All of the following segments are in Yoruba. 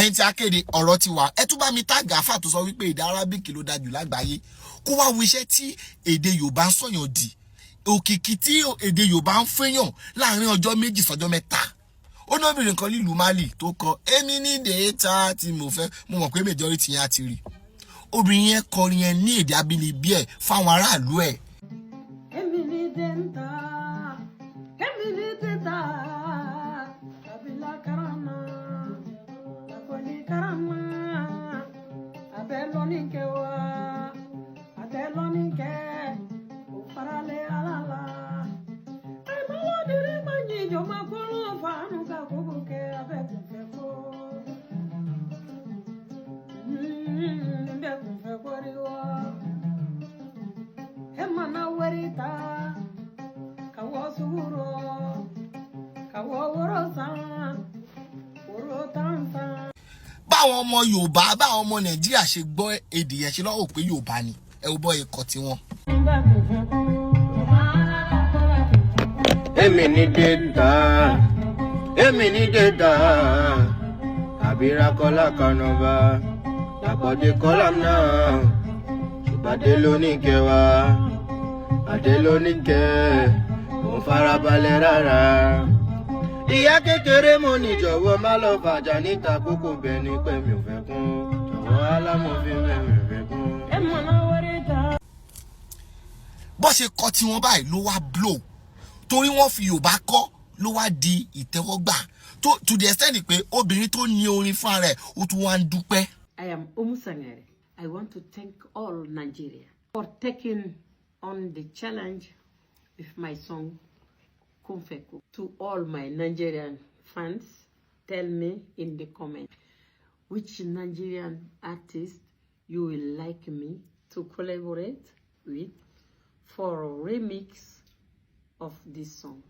Ẹ̀yin tí a kéde ọ̀rọ̀ ti wà, ẹ tún bá mi tag àfà tó sọ wípé èdè Arabic ló dájú lágbàáyé, kó wá wo iṣẹ́ tí èdè Yorùbá ń sọ̀yàn dì, òkìkí tí èdè Yorùbá ń fẹ́yàn láàrin ọjọ́ 2 sọ́jọ́ 3. Ó ní obìnrin kan nílùú Mali tó kọ "Èmi ní dèéta tí mo fẹ́". Mo mọ̀ pé majority yẹn á ti rí. Obìnrin yẹn kọrin yẹn ní èdè abínibí ẹ̀ fáwọn aráàlú ẹ̀. Èmi ní denta, èmi ní teta, kabila karama, lakɔli karama, a bɛ lɔnni kɛ wa, a tɛ lɔnni kɛ, o faralen Ala la. Ayi malo diri ma ɲi jɔma kolon fanu ka koko kɛ a bɛ kunfɛ ko. Bɛ kunfɛ kɔri wa. E mana wari ta ka wɔ sugu rɔ ka wɔ woro san woro tan san. Báwọn ọmọ Yorùbá, báwọn ọmọ Nàìjíríà ṣe gbọ́ èdè yẹn ṣe lọ́wọ́ pé Yorùbá ni. Ẹ wo bọ́ ikọ̀ tiwọn. Bɛ kunfɛ ko. Èmi ní dèntà, èmi ní dèntà, àbírakọ́lá kanọba làpọ̀dé kọ́lá náà ṣùgbọ́n lóní kẹwàá àdé lóní kẹ òun farabalẹ̀ rárá. Ìyá kékeré mo ní jọ̀wọ́ má lọ fàjà níta kókó bẹ́ẹ̀ ni pé mi ò fẹ́ kún, jọ̀wọ́ alámọ̀fin mi ò fẹ́ kún. E mana wari ta. Bó ṣe kọ tiwọn báyìí ló wá blow, torí wọ́n fi Yorùbá kọ́, ló wá di ìtẹ́wọ́gbà to the extent pé obìnrin tó ní orin fúnra rẹ̀, ó tún wá ń dúpẹ́. I am Oumou Sangare. I want to thank all Nigeria for taking on the challenge with my song Kunfeku. To all my Nigerian fans, tell me in the comment which Nigerian artist you will like me to collaborate with for a remix of this song.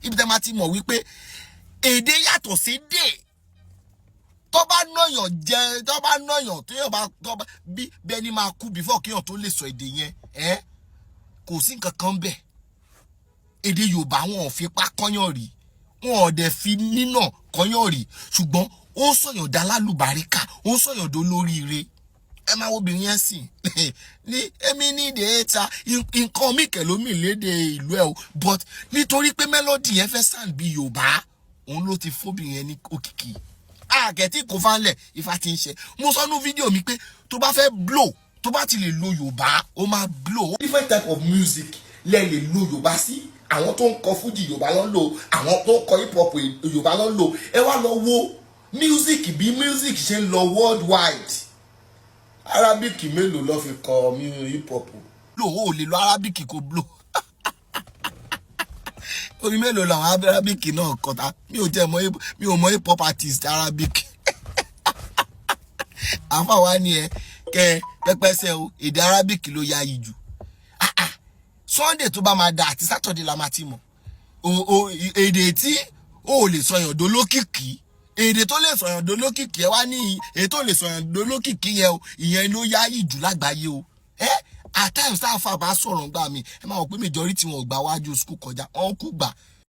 Ibi tẹ́ máa ti mọ̀ wípé èdè yàtọ̀ sí dè, tó bá nàyàn jẹ, tó bá nàyàn tó yàn bá tó bá bí bẹ́ẹ̀ ni máa kú before kéèyàn tó lè sọ èdè yẹn. Ẹ kò sí nǹkan kan bẹ́ẹ̀. Èdè Yorùbá, wọn ò fipá kọ́yàn rí, wọn ò dẹ̀ fi nínà kọ́yàn rí, ṣùgbọ́n ó ń sọ̀yàn dá lálùbáríkà, ó ń sọ̀yàn dó lóríire. Ẹ máa wo obìnrin yẹn sìn ní èmi ní ìdè ta nǹkan mi kẹlómi lédè ìlú ẹ o, but nítorí pé melody yẹn fẹ́ sound bí Yorùbá, òun ló ti fóbìnrin yẹn ní òkìkí. Àkẹ́tì kò fánlẹ̀ ifá ti ń ṣe. Mo sọ nú fídíò mi pé tó bá fẹ́ blow, tó bá ti lè lo Yorùbá, ó máa blow. Different type of music lẹ lè lo Yorùbá sí. Àwọn tó ń kọ fújì, Yorùbá ló ń lò. Àwọn tó ń kọ hip hop, Yorùbá ló ń lò. Ẹ wá lọ wo music, bí music ṣe ń lọ worldwide. Arabic mélòó ló fi kọ hip hop? Lò ó lè lo Arabic kó blow. Orin mélòó làwọn Arabic náà kọ ta? Mi ò tẹ́ mọ̀, mi ò mọ̀ hip hop artist Arabic. Àfàwa ni ẹ kẹ pẹpẹsẹ o. Èdè Arabic ló ya yìí jù. Ah, ah. Sunday tó bá máa da àti Saturday la máa ti mọ̀ o. Èdè tí o lè sọyàn dolókìkí, èdè tó lè sọyàn dolókìkí, ẹ wá ní èdè tó lè sọyàn dolókìkí yẹn o, ìyẹn ló yá yìí jù lágbàáyé o. Ẹ at times tá a fà bá sọ̀rọ̀ gbà mí, ẹ máa wọ̀ pé majority wọn ò gbà wájú school kọjá, wọn kú gbà.